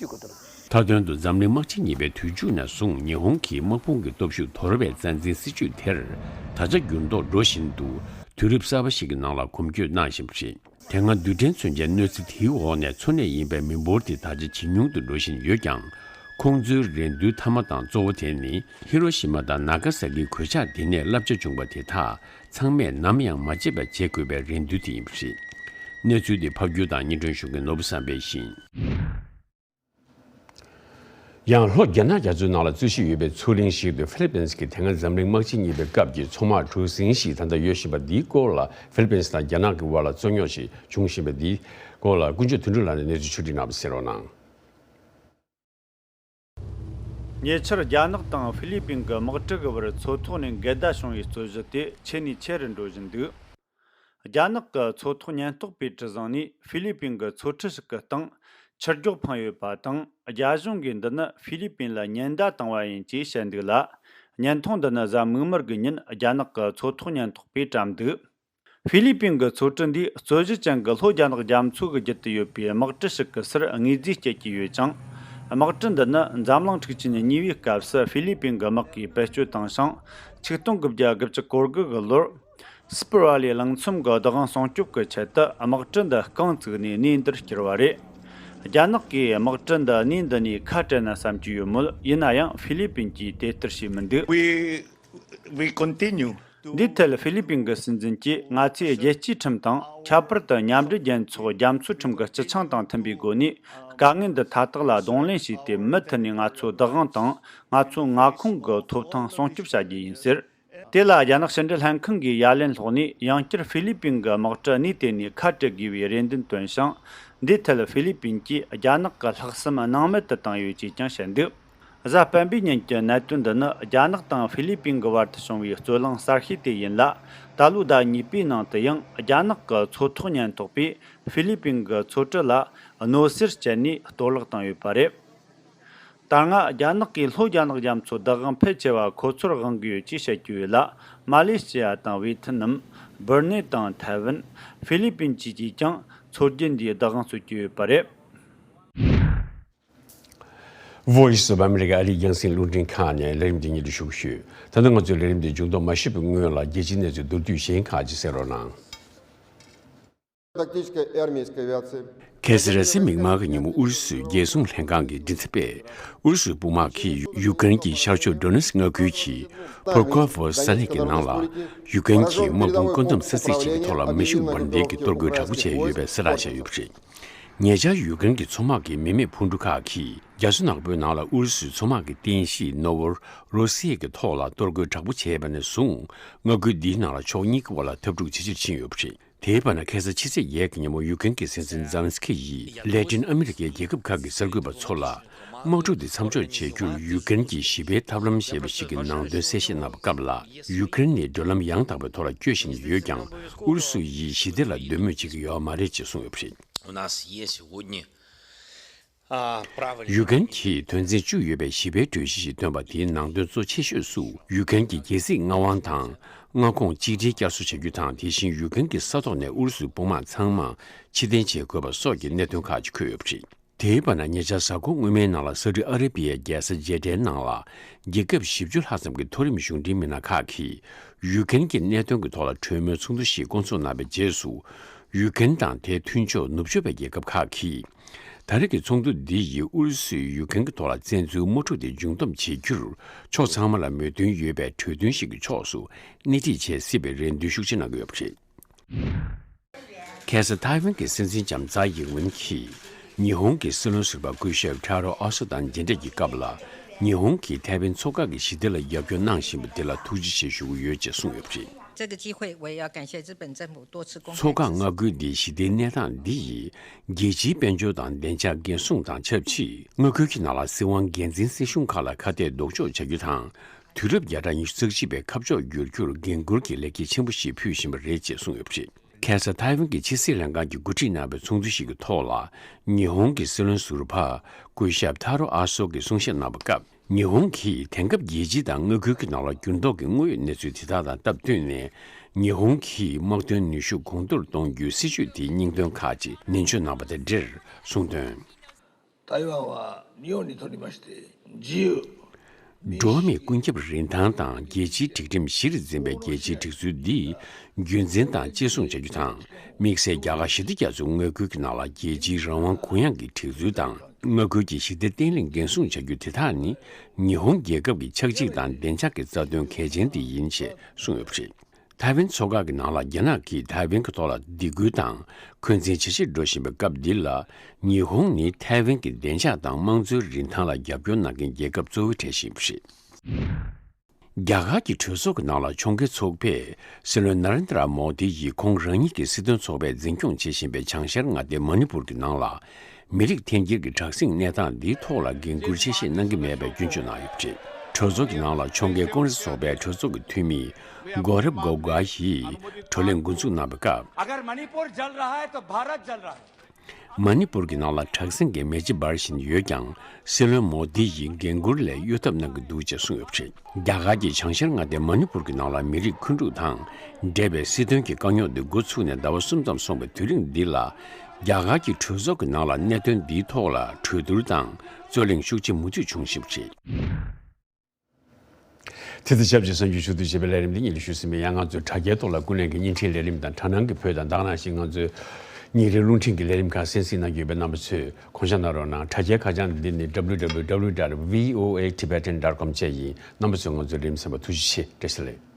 མཐའ་དོན་དུ་འཛམ་གླིང་དམག་ཆེན་གཉིས་པའི་དུས་མཇུག་ནས་བཟུང་ཉི་ཧོང་གིས་དམག་དཔུང་གི་སྟོབས་ཤུགས་དོར་བའི་རྩ་འཛིན་སྲིད་ཇུས་དེར་ད་ཆ་འགྱུར་ལྡོག་འགྲོ་བཞིན་འདུག་དུས་རབས་གསར་པ་ཞིག་གི་ནང་ལ་གོམ་བགྲོད་གནང་བཞིན་པ་རེད། དེ་སྔ་རྡུལ་ཕྲན་མཚོན་ཆའི་གནོད་འཚེ་དེའི་འོག་ནས་འཚོ་གནས་ཡིན་པའི་མི་འབོར་དེ་ད་ཆ་ཇེ་ཉུང་དུ་འགྲོ་བཞིན་ཡོད་ཀྱང་། ཁོང་ཚོའི་རེ་འདུན་མཐའ་མ་དང་གཙོ་བོ་དེ་ནི་ཧི་རོ་ཤི་མ་དང་ན་ག་ས་ཀིའི་གོད་ཆག་དེ་ནས་བསླབ་བྱ་བྱུང་བ་དེ་དག་ཚང་མས་ནམ་ཡང་མ་བརྗེད་པ་བྱེད་དགོས་པའི་རེ་འདུན་དེ་ཡིན་པ་རེད། གནས་ཚུལ་འདི་ཕབ་སྒྱུར་དང་སྙན་སྒྲོན་ཞུ་མཁན་ནོར་བུ་བསམ་འཕེལ་ཡིན། ཡང་ལྷོ་རྒྱ་ནག་རྒྱ་མཚོའི་ནང་ལ་རྩོད་གཞི་ཡོད་པའི་མཚོ་གླིང་ཞིག་ཏུ་ཧྥི་ལི་པིན་གྱི་དེ་སྔ་འཛམ་གླིང་དམག་ཆེན་གཉིས་པའི་སྐབས་ཀྱི་མཚོ་དམག་གྲུ་གཟིངས་ཤིག་ད་ལྟ་ཡོད་བཞིན་པ་འདིའི་སྐོར་ལ་ཧྥི་ལི་པིན་དང་རྒྱ་ནག་གི་དབར་ལ་རྩོད་རྙོག་ཞིག་བྱུང་བཞིན་པ་འདིའི་སྐོར་ལ་ཀུན་སྤྱོད་དོན་གྲུབ་ལགས་ནས་གནས་ཚུལ་ཕྱོགས་སྒྲིག་གནང་བ་གསན་རོགས་གནང་། ཉེ་ཆར་རྒྱ་ནག་དང་ཧྥི་ལི་པིན་གྱི་དམག་གྲུ་གི་བར་མཚོ་ཐོག་ནས་འགལ་ཟླ་བྱུང་བའི་རྩོད་གཞི་དེ་ཆེ་ནས་ཆེ་རུ་འགྲོ་བཞིན་འདུག་རྒྱ་ནག་གི་མཚོ་ཐོག་ཉེན་རྟོག་པས་གྲུ་བཟུང་ནས་ཧྥི་ལི་པིན་གྱི་མཚོ་ཁྲི་ཞིག་གི་སྟེང་ཆུ་རྒྱུག་འཕངས་ཡོད་པ་དང་། རྒྱ་གཞུང་གིས་འདི་ནི་ཧྥི་ལི་པིན་ལ་ཉེན་བརྡ་བཏང་བ་ཡིན་ཅེས་བཤད་འདུག་ལ། བརྙན་ཐུང་འདི་ནི་གཟའ་མིག་དམར་གྱི་ཉིན་རྒྱ་ནག་གི་མཚོ་ཐོག་ཉེན་རྟོག་པས་བཀྲམ་འདུག་ཧྥི་ལི་པིན་གྱི་མཚོ་གྲུ་འདིས་རྩོད་གཞི་ཅན་གྱི་ལྷོ་རྒྱ་ནག་རྒྱ་མཚོ་གི་རྒྱུད་དུ་ཡོད་པའི་དམག་གྲུ་ཞིག་གི་སར་དངོས་རྫས་སྐྱེལ་གྱི་ཡོད་ཅིང་། དམག་གྲུ་འདི་ནི་འཛམ་གླིང་འཁྲུག་ཆེན་གཉིས་པའི་སྐབས་སུ་ཧྥི་ལི་པིན་གྱི་དམག་གིས་བེད་སྤྱོད་བཏང་ཞིང་། ཆིག་སྟོང་དགུ་བརྒྱ་དགུ་བཅུ་གོ་དགུ་གི་ལོར། སི་པི་ར་ཝ་ལི་གླིང་ཚོམ་གྱི་བདག་དབང་སྲུང་སྐྱོབ་ཀྱི་ཆེད་དུ་དམག་གྲུ་འདི་རྐང་བཙུགས་ནས་གནས་འདིར་བསྐྱུར་བ་རེད། རྒྱ་ནག་གིས་དམག་གྲུ་འདི་གནས་འདི་ནས་ཁ་བྲལ་ན་བསམ་གྱི་ཡོད་མོད། ཡིན་ན་ཡང་ཧྥི་ལི་པིན་གྱིས་དེ་ལྟར་བྱས་མི་འདུག We, we continue to འདིའི་ཐད་ཧྥི་ལི་པིན་གྱི་སྲིད་འཛིན་གྱིས་ང་ཚོས་རྒྱལ་སྤྱིའི་ཁྲིམས་དང་། ཁྱད་པར་དུ་མཉམ་འབྲེལ་རྒྱལ་ཚོགས་རྒྱ་མཚོའི་ཁྲིམས་ཀྱི་སྤྱི་ཆིངས་དང་མཐུན་པའི་སྒོ་ནས་དཀའ་ངལ་འདི་མཐའ་དག་ལ་གདོང་ལེན་བྱས་ཏེ། མུ་མཐུད་ནས་ང་ཚོའི་བདག་དབང་དང་ང་ཚོའི་མངའ་ཁོངས་ཀྱི་ཐོབ་ཐང་སྲུང་སྐྱོབ་བྱ་རྒྱུ་ཡིན་ཟེར། དེ་ལ་རྒྱ་ནག་ཕྱི་འབྲེལ་ལྷན་ཁང་གིས་ཡ་ལན་སློག་ནས། ཡང་བསྐྱར་ཧྥི་ལི་པིན་གྱི་དམག་གྲུ་གནས་དེ་ནས་ཁ་བྲལ་དགོས་པའི་རེ་འདུན་བཏོན་ཞིང་། འདིའི་ཐད་ཧྥི་ལི་པིན་གྱིས་རྒྱ་ནག་གི་ལྷག་བསམ་སྣང་མེད་དུ་བཏང་ཡོད་ཅེས་ཀྱང་བཤད་འདུག། གཟའ་སྤེན་པའི་ཉིན་གྱི་གནད་དོན་འདི་ནི། རྒྱ་ནག་དང་ཧྥི་ལི་པིན་གྱི་བར་དུ་བྱུང་བའི་རྩོད་གླེང་གསར་ཤོས་དེ་ཡིན་ལ། ད་ལོའི་ཟླ་གཉིས་པའི་ནང་དུ་ཡང་རྒྱ་ནག་གི་མཚོ་ཐོག་ཉེན་རྟོག་པས་ཧྥི་ལི་པིན་གྱི་མཚོ་གྲུ་ལ་གནོད་འཚེར་སྤྱད་ནས་གཏོར་བརླག་བཏང་ཡོད་པ་རེད། ད་སྔ་རྒྱ་ནག་གིས་ལྷོ་རྒྱ་ནག་རྒྱ་མཚོ་བདག་དབང་ཕལ་ཆེ་བ་ཁོ་ཚོར་དབང་གི་ཡོད་ཅེས་བཤད་ཀྱི་ཡོད་ལ། མ་ལེ་ཤི་ཡ་དང་ཝེ་ཐི་ནམ། སྦུར་ནེ་དང་ཐའེ་ཝན། ཧྥི་ལི་པིན་བཅས་ཀྱིས་ཀྱང་མཚོ་རྒྱུད་འདིའི་བདག་དབང་རྩོད་ཀྱི་ཡོད་པ་རེད། Voice of America ཨ་རིའི་རྒྱང་སྲིང་རླུང་འཕྲིན་ཁང་ནས་ལས་རིམ་འདི་སྙན་སྒྲོན་ཞུ་གི་ཡོད། ད་ནི་ང་ཚོའི་ལས་རིམ་འདི་མཇུག་སྡོམ་མ་ཞུས་པའི་སྔོན་ལ། རྒྱལ་སྤྱིའི་གནས་ཚུལ་མདོར་བསྡུས་གཞན་ཁག་ཅིག་གསན་རོགས་གནང་། Тактической и армейской авиации. ཁ་སང་རེས་གཟའ་མིག་དམར་གྱི་ཉིན་མོ། ཨུ་རུ་སུའི་རྒྱལ་སྲུང་ལྷན་ཁང་གི་མགྲིན་ཚབ་པས། ཨུ་རུ་སུའི་དཔུང་དམག་གིས་ཡུ་ཀེ་རེན་གྱི་ཤར་ཕྱོགས་ཌོ་ནེ་སི་མངའ་ཁུལ་གྱི་པོ་ཀོ་ཝོ་ས་གནས་ཀྱི་ནང་ལ། ཡུ་ཀེ་རེན་གྱི་དམག་དཔུང་བཀོད་འདོམས་ས་ཚིགས་ཤིག་གི་ཐོག་ལ་མེ་ཤུགས་འབར་མདེལ་གྱིས་གཏོར་རྒོལ་དྲག་པོ་བྱས་ཡོད་པའི་གསལ་བསྒྲགས་བྱས་ཡོད་པ་རེད། ཉེ་ཆར་ཡུ་ཀེ་རེན་གྱི་མཚོ་དམག་གི་མི་མེད་འཕུར་གྲུ་ཁག་གིས་རྒྱ་མཚོ་ནག་པོའི་ནང་ལ་ཨུ་རུ་སུའི་མཚོ་དམག་གི་རྟེན་གཞི་ནོ་ཝོ་རོ་སི་ཡ་གི་ཐོག་ལ་གཏོར་རྒོལ་དྲག་པོ་བྱས་པ་ནས་བཟུང་། མངའ་ཁུལ་འདིའི་ནང་ལ་ཕྱོགས་གཉིས་ཀྱི་དབར་ལ་འཐབ་འཁྲུག་ཇེ་ཆེར་ཕྱིན་ཡོད་པ་རེད། དེའི་བར་ན་ཁ་སང་ཕྱི་ཚེས་ཉེར་བརྒྱད་ཀྱི་ཉིན་མོ། ཡུ་ཀེ་རེན་གྱི་སྲིད་འཛིན་ཛེ་ལན་སི་ཁི་ཡིས་ལེ་ཏིན་ཨ་མི་རི་ཀའི་རྒྱལ་ཁབ་ཁག་གི་གསར་འགོད་པ་ཚོ་ལ། དམག་འཁྲུག་འདི་མཚམས་འཇོག་བྱེད་རྒྱུར་ཡུ་ཀེ་རེན་གྱིས་ཞི་བའི་ཐབས་ལམ་ཞེས་པ་ཞིག་གི་ནང་དོན་གསལ་བཤད་གནང་བའི་སྐབས་ལ། ཡུ་ཀེ་རེན་ནི་འགྲོ་ལམ་ཡང་དག་པའི་ཐོག་ལ་སྐྱོད་བཞིན་ཡོད་ཀྱང་། ཨུ་རུ་སུ་ཡིས་ཞི་བདེ་ལ་འདོད་མོས་བྱེད་ཀྱི་ཡོད་མ་རེད་ཅེས་གསུངས་ཡོད་པ་རེད། У нас есть сегодня, а, право. ཡུ་ཀེ་རེན་གྱིས་དོན་ཚན་བཅུ་ཡོད་པའི་ཞི་བའི་གྲོས་གཞི་ཞིག་བཏོན་པ། དེའི་ནང་དོན་གཙོ་ཆེ་ཤོས་སུ། ཡུ་ཀེ་རེན་གྱི་རྒྱལ་སྲིད་མངའ་དབང་དང་མངའ་ཁོངས་གཅིག་སྒྲིལ་བསྐྱར་གསོ་བྱ་རྒྱུ་དང་། དེ་བཞིན་ཡུ་ཀེ་རེན་གྱི་ས་ཐོག་ནས་ཨུ་རུ་སུའི་དཔུང་དམག་ཚང་མ་ཕྱིར་འཐེན་བྱེད་དགོས་པ་སོགས་ཀྱི་གནད་དོན་ཁག་ཅིག་འཁོད་ཡོད་པ་རེད། དེའི་བར་ན། ཉེ་ཆར་གཟའ་འཁོར་སྔོན་མའི་ནང་ལ། སཱ་ཨུ་ཌི་ཨ་རེ་བྷི་ཡའི་རྒྱལ་ས་ཇེ་ཌའི་ནང་ལ། རྒྱལ་ཁབ་བཞི་བཅུ་ལྷག་ཙམ་གྱི་མཐོ་རིམ་གཞུང་འབྲེལ་མི་སྣ་ཁག་གིས་ཡུ་ཀེ་རེན་གྱི་གནད་དོན་གྱི་ཐོག་ལ་གྲོས་མོལ་ཚོགས་འདུ་ཞིག་བསྐོང་ཚོགས་གནང་བའི་རྗེས་སུ། ཡུ་ཀེ་རེན་དང་དེའི་མཐུན་ཕྱོགས་ནུབ་ཕྱོགས་པའི་རྒྱལ་ཁབ་ཁག་གིས། ད་རེས་ཀྱི་ཚོགས་འདུ་འདི་ཡིས་ཨུ་རུ་སུས་ཡུ་ཀེ་རེན་གྱི་ཐོག་ལ་བཙན་འཛུལ་དམག་འཁྲུག་དེ་མཇུག་བསྡོམས་བྱེད་རྒྱུར། ཕྱོགས་ཚང་མ་ལ་མོས་མཐུན་ཡོད་པའི་གྲོས་མཐུན་ཞིག་གི་ཕྱོགས་སུ་སྣེ་ཁྲིད་བྱེད་སྲིད་པའི་རེ་འདུན་ཤུགས་ཆེ་གནང་གི་ཡོད་པ་རེད། ཁ་སང་ཐའེ་ཝན་གྱི་སྲིད་འཛིན་ལྕམ་ཙའེ་ཡིན་ཝིན་གྱིས། ཉི་ཧོང་གི་སྲིད་བློན་ཟུར་པ་སྐུ་ཞབས་ཐ་རོ་ཨ་སོ་དང་མཇལ་འཕྲད་ཀྱི་སྐབས་ལ། ཉི་ཧོང་གིས་ཐའེ་ཝན་མཚོ་འགག་གི་ཞི་བདེ་ལ་རྒྱབ་སྐྱོར་གནང་བཞིན་པ་དེ་ལ་ཐུགས་རྗེ་ཆེ་ཞུ་གི་ཡོད་ཅེས་གསུངས་ཡོད་པ་རེད། 这个机会，我也要感谢日本政府多次公开。 མཚོ་འགག་མངའ་ཁུལ་འདིའི་ཞི་བདེའི་གནས་སྟངས་འདི་ཡིས། རྒྱལ་སྤྱིའི་དཔལ་འབྱོར་དང་བདེ་འཇགས་འགན་སྲུང་དང་ཆབས་ཅིག། མངའ་ཁུལ་གྱི་ནང་ལ་སྲིད་དབང་སྒེར་འཛིན་སྲིད་གཞུང་ཁག་ལ་ཁ་གཏད་ལྡོག་ཕྱོགས་བྱ་རྒྱུ་དང་། དུས་རབས་བརྒྱ་ཕྲག་ཉི་ཤུ་རྩ་གཅིག་པའི་ཁ་ཕྱོགས་བསྒྱུར་རྒྱུར་འགན་འཁུར་གྱི་ལེགས་སྐྱེས་ཆེན་པོ་ཞིག་ཕུལ་བཞིན་པ་རེད་ཅེས་གསུངས་ཡོད་པ་རེད། ཁ་སང་ཐའེ་ཝན་གྱི་ཕྱི་སྲིད་ལྷན་ཁང་གིས་གོ་སྒྲིག་གནང་བའི་ཚོགས་འདུ་ཞིག་གི་ཐོག་ལ། ཉི་ཧོང་གི་སྲིད་བློན་ཟུར་པ་སྐུ་ཞབས་ཐ་རོ་ཨ་སོ་གིས་གསུང་བཤད་གནང་བའི་སྐབས། ཉི་ཧོང་གིས་དེང་སྐབས་རྒྱལ་སྤྱི་དང་མངའ་ཁུལ་གྱི་ནང་ལ་འགྱུར་ལྡོག་གི་དངོས་ཡོད་གནས་ཚུལ་དེ་དག་དང་སྟབས་བསྟུན་ནས། ཉི་ཧོང་གིས་དམག་དོན་ནུས་ཤུགས་གོང་མཐོར་གཏོང་རྒྱུའི་སྲིད་ཇུས་དེའི་སྙིང་དོན་ཁག་ཅིག་ནན་བརྗོད་གནང་བ་དང་འབྲེལ་གསུངས་དོན། 台湾は日本にとりまして自由、 འགྲོ་བ་མིའི་ཀུན་ཁྱབ་རིན་ཐང་དང་རྒྱལ་སྤྱིའི་སྒྲིག་ཁྲིམས་གཞིར་འཛིན་པའི་རྒྱལ་སྤྱིའི་སྒྲིག་འཛུགས་འདི་རྒྱུན་འཛིན་དང་གཅེས་སྲུང་བྱ་རྒྱུ་དང་། དམིགས་བསལ་རྒྱ་གར་ཞི་བདེ་རྒྱ་མཚོའི་མངའ་ཁུལ་གྱི་ནང་ལ་རྒྱལ་སྤྱིའི་རང་དབང་གུ་ཡངས་ཀྱི་སྒྲིག་འཛུགས་དང་། མངའ་ཁུལ་གྱི་ཞི་བདེ་བརྟན་ལྷིང་འགན་སྲུང་བྱ་རྒྱུ་དེ་དག་ནི། ཉི་ཧོང་རྒྱལ་ཁབ་ཀྱི་ཆགས་འཇིག་དང་བདེ་འཇགས་ཀྱི་རྩ་དོན་གལ་ཆེན་དེ་ཡིན་ཞེས་གསུངས་ཡོད་པ་རེད། ཐའེ་ཝན་མཚོ་འགག་གི་ནང་ལ་རྒྱ་ནག་གིས་ཐའེ་ཝན་གྱི་ཐོག་ལ་སྡིགས་སྐུལ་དང་འཁོན་འཛིན་ཇེ་ཆེར་འགྲོ་བཞིན་པའི་སྐབས་འདི་ལ། ཉི་ཧོང་ནི་ཐའེ་ཝན་གྱི་བདེ་འཇགས་དང་དམངས་གཙོའི་རིན་ཐང་ལ་རྒྱབ་སྐྱོར་གནང་མཁན་རྒྱལ་ཁབ་གཙོ་བོའི་གྲས་ཤིག་ཡིན་པ་རེད། རྒྱ་གར་གྱི་གྲོས་ཚོགས་ཀྱི་ནང་ལ་ཕྱོགས་འགལ་ཚོགས་པས་སྲིད་བློན་ན་རེན་དྲ་མོ་དི་ཡིས་ཁོང་རང་ཉིད་ཀྱི་སྲིད་དོན་ཚོགས་པས་འཛིན་སྐྱོང་བྱེད་བཞིན་པའི་བྱང་ཤར་མངའ་སྡེ་མ་ནི་པུར་གྱི་ནང་ལ། མི་རིགས་འཐེན་འཁྱེར་གྱི་དྲག་ཟིང་གནས་སྟངས་འདིའི་ཐོག་ལ་འགན་འཁུར་ཆེ་བཞེས་གནང་གི་མེད་པའི་སྐྱོན་བརྗོད་གནང་ཡོད་པ་རེད། གྲོས་ཚོགས་ཀྱི་ནང་ལ་ཕྱོགས་འགལ་ཀོང་རེས་ཚོགས་པའི་གྲོས་ཚོགས་ཀྱི་འཐུས་མི་གོ་རབ་གོ་གྷ་ཡིས་གྲོས་གླེང་འགོ་འཛུགས་གནང་བའི་སྐབས། अगर मणिपुर जल रहा है तो भारत जल रहा है। མ་ནི་པུར་གྱི་ནང་ལ་དྲག་ཟིང་གི་མེ་ལྕེ་འབར་བཞིན་ཡོད་ཀྱང་། སྲིད་བློན་མོ་དི་ཡིས་འགན་འཁུར་ལས་གཡོལ་ཐབས་གནང་གི་འདུག་ཅེས་གསུངས་ཡོད་པ་རེད། རྒྱ་གར་གྱི་བྱང་ཤར་མངའ་སྡེ་མ་ནི་པུར་གྱི་ནང་ལ་མི་རིགས་མཁོན་སྒྲུབ་དང་འབྲེལ་བའི་སྲིད་དོན་གྱི་དཀའ་རྙོག་འདི་འགོ་ཚུགས་ནས་ཟླ་བ་གསུམ་ཙམ་སོང་བའི་དུས་རིང་འདི་ལ། རྒྱ་གར་གྱི་གྲོས་ཚོགས་ཀྱི་ནང་ལ་གནད་དོན་འདིའི་ཐོག་ལ་གྲོས་བསྡུར་དང་རྩོད་གླེང་ཤུགས་ཆེ་མུ་མཐུད་བྱུང་བཞིན་པ་རེད། དེ་དང་ཆབས་ཅིག་གསར་འགྱུར་ཞུ་གཏུག་བྱས་པའི་ལས་རིམ་འདི་སྙན་ཞུ་ཟིན་པ་ཡིན། ཡང་ང་ཚོའི་དྲ་རྒྱའི་ཐོག་ལ་ཀུན་གླེང་གི་བརྙན་འཕྲིན་ལས་རིམ་དང་དྲ་སྣང་གི་བོད་དང་། ད་ག་ནང་བཞིན་ང་ཚོའི་ཉིན་རེའི་རླུང་འཕྲིན་གྱི་ལས་རིམ་ཁག་གསན་གཟིགས་གནང་གི་ཡོད་པས། རྣམ་པ་ཚོས་གོང་བཞག་གནང་རོགས་གནང་། དྲ་རྒྱའི་ཁ་བྱང་འདི་ནི་www dot voatibetan dot com བཅས་ཡིན། རྣམ་པ་ཚོས་ང་ཚོའི་ལས་རིམ་གསན་པར་ཐུགས་རྗེ་ཆེ། བཀྲ་ཤིས་བདེ་ལེགས།